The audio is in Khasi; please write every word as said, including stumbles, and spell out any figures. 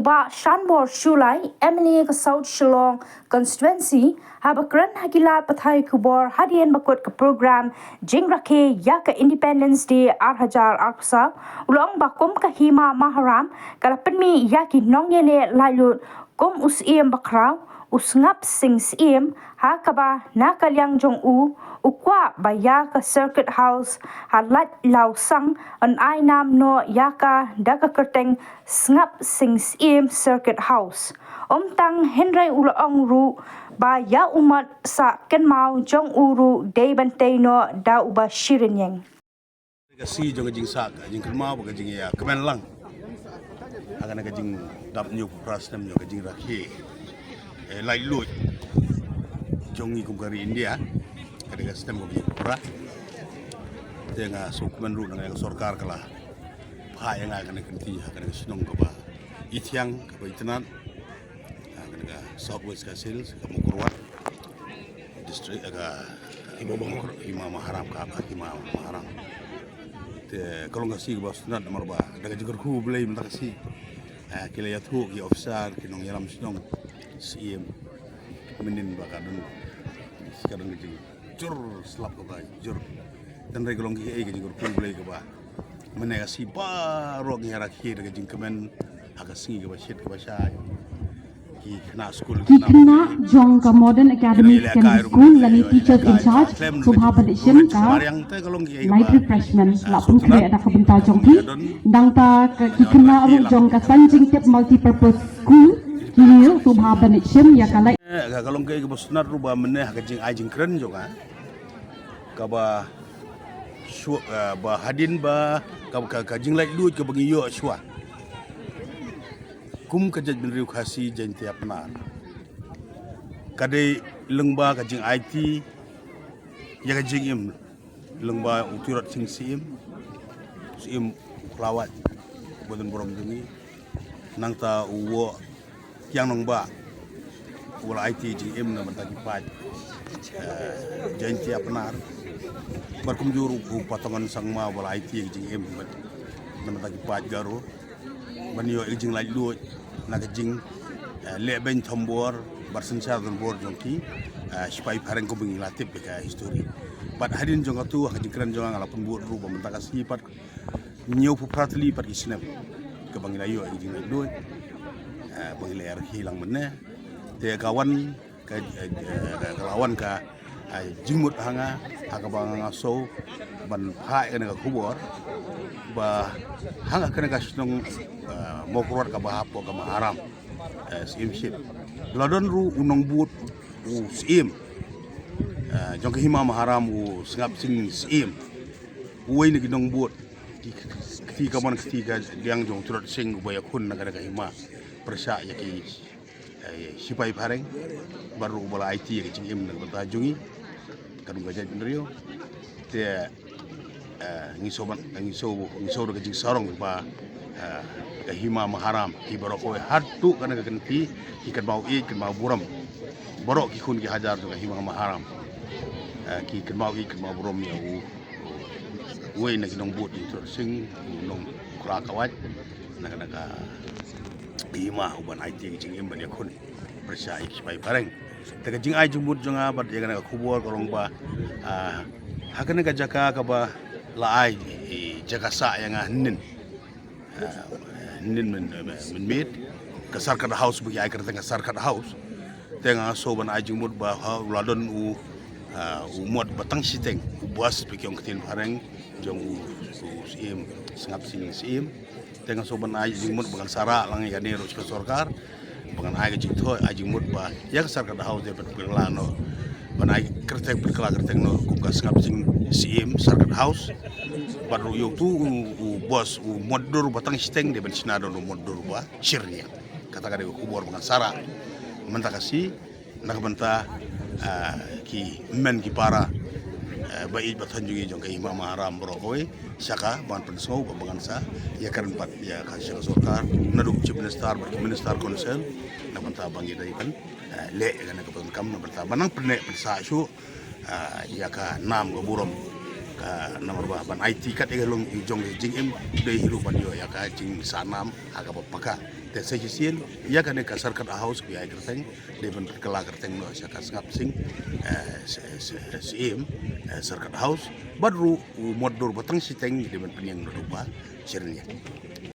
Bah Shanbor Shullai, M L A ka South Shillong Constituency, haba kren ha ki lad pathai khubor hadien ba kut ka program jingrakhe ïa ka Independence Day ar hajar arphew saw, u la ong ba kum ka Hima Maharam ka la pynmih ïa ki nongïaleh laitluid kum u Syiem Bakhraw, u Sngap Sing Syiem, ha kaba na ka liang jong u, u kwah ba ïa ka Circuit House ha Laitlawsang yn ai nam noh ïa ka da ka kyrteng Sngap Sing Syiem Circuit House. Ym tang hynrei u la ong ruh ba ïa u mat sah kynmaw jong u ruh dei ban tei noh da uba shi rynïeng. Ka sngi jong ka jingsah, ka jingkynmaw bad ka jingïakmen lang ha kane ka jingdap hynñiewphew phra snem jong ka jingrakhe, eh, laitluid jong ngi kum ka ri India. Ka dei ka snem kaba hynñiewphew phra. Te nga sngewkmen ruh na ka sorkar ka la phah ïa nga kane ka kynti ha kane ka shnong kaba ithiang, kaba itynnad, ha kane ka South West Khasi Hills, ka Mawkyrwat District, ka Hima Maharam, ka, ka Hima Maharam. Te ka long ka sngi kaba sngewtynnat namar ba da ka jingkyrkhu U Blei mynta ka sngi, eh, ki la ïathuh ki officer, ki nongïalam shnong, Syiem, mynnin ba ka don, ka don ka jingjur slap kaba jur. Hynrei ka long kaei, ka jingkyrkhu U Blei kaba mynne ka sngi baroh ngi ïarakhe da ka jingkmen ha ka sngi kaba shit kaba shai. Ki khynnah skul, ki khynnah jong ka Modern Academy Secondary School lane teachers in charge sngewbha ban leit shim ka light refreshment la pynkhreh da ka bynta jong phi. Nangta ki khynnah ruh jong ka San Jingtip Multipurpose School, ki ruh sngewbha ban leit shim ïa ka light. Eh, ka long kaei kaba sngewtynnat ruh ba mynne ha ka jingai jingkren jong nga, kaba shu-, eh, ba hadien ba ka, ka, ka jinglaitluid kaba ngi ïoh shuwa kum ka jaitbynriew Khasi Jaiñtia Pnar, ka dei lyngba ka jingaiti ïa ka jingim lyngba u Tirot Sing Syiem, Syiem Khlawait, u badonburom jong ngi, nangta u Woh Kiang Nangbah, u la aiti jingim na bynta ki paid, eh, Jaiñtia Pnar. Bad kumjuh ruh u Patongan Sangma, u la aiti jingim na bynta ki paid Garo ban ïoh ïa ka jinglaitluid na ka jing, eh, lehbeiñ thombor bad synshar thombor jong ki, eh, shipai phareng kumba ngi la tip ïa ka history. Bad hadien jong katu, ha ka jingkren jong nga, nga la pynbud ruh ba mynta ka sngi pat hynñiewphew phra tylli pat ki snem kaba ngi la ïoh ïa ka jinglaitluid, eh, ba ngi la ïarakhe lang mynne. Te ka wan ka, eh, eh, ka la wan ka, eh, jingmut ha nga, ha kaba nga sngew ban phah ïa kane ka khubor ba ha nga kane ka shnong, eh, Mawkyrwat kaba hapoh ka Maharam, eh, Syiemship, la don ruh u nongbud u Syiem, eh, jong ka Hima Maharam, u Sngap Sing Syiem, uwei na ki nongbud, ki kti kamon kti ka liang jong u Tirot Sing uba ïakhun na kane ka hima pyrshah ïa ki, eh, shipai phareng, bad ruh uba la aiti ïa ka jingim na ka bynta jong ngi, ka dum ka jaitbynriew. Te, eh, ngi sngew ban, ngi sngew, ngi sngew da ka jingsarong ba, eh, ka Hima Maharam hi baroh kawei, haduh kane ka kynti, ki kynmaw ïeit kynmaw burom. Baroh ki khun ki hajar jong ka Hima Maharam, eh, ki kynmaw ïeit kynmaw burom ïa u, uwei na ki nongbud, u Tirot Sing, u nongkra ka wait na kane ka hima, uban aiti ïa ka jingim ban ïakhun pyrshah ïa ki shipai phareng. Te ka jingai jingmut jong nga bad ïa kane ka khubor ka long ba, ah, ha kane ka jaka kaba la ai, eh, jaka sah ïa nga hynnin, ah, hynnin myn, myn, mynmiet, ka Circuit House, ba ki ai kyrteng ka Circuit House. Te nga sngew ban ai jingmut ba ha u la don u, ah, u mot ba tang shiteng, u bus ba ki ong ktien phareng, jong u, u Syiem, Sngap Sing Syiem. Te nga sngew ban ai jingmut ba ngan sarah lang ïa kane ruh sha ka sorkar, ba ngan ai ka jingthoh, ai jingmut ba ïa ka Circuit House dei ban pynkylla noh, ban ai kyrteng, pynkylla kyrteng noh kum ka Sngap Sing Syiem Circuit House. Bad ruh ïa utu u, u bus, u mot dur ba tang shiteng, dei ban shna da u mot dur ba shyrñiang. Kata ka dei ka khubor ba ngan sarah mynta ka sngi na ka bynta, ah, ki hynmen ki para, ah, ba ïeit ba thoh jong ngi jong ka Hima Maharam baroh kawei, sha ka ban pynsngew ba ngan sa ïakren pat ïa ka sha ka sorkar, naduh Chief Minister bad ki minister concern, na ka bynta ba ngi dei ban, ah, leh ïa kane ka pyndonkam, na ka bynta ba nang pynneh pynsah shuh, ah, ïa ka nam ka burom Ka namar ba ban aiti kat ïa ka long i jong i jingim dei hi ruh ban ïoh ïa ka jingsahnam ha kaba paka. Te sa shisien ïa kane ka Circuit House ki ai kyrteng dei ban pynkylla kyrteng noh sha ka Sngap Sing, eh, se- se- Syiem, eh, Circuit House. Bad ruh u mot dur ba tang shiteng dei ban pynïeng noh ruh ba shisien ïa.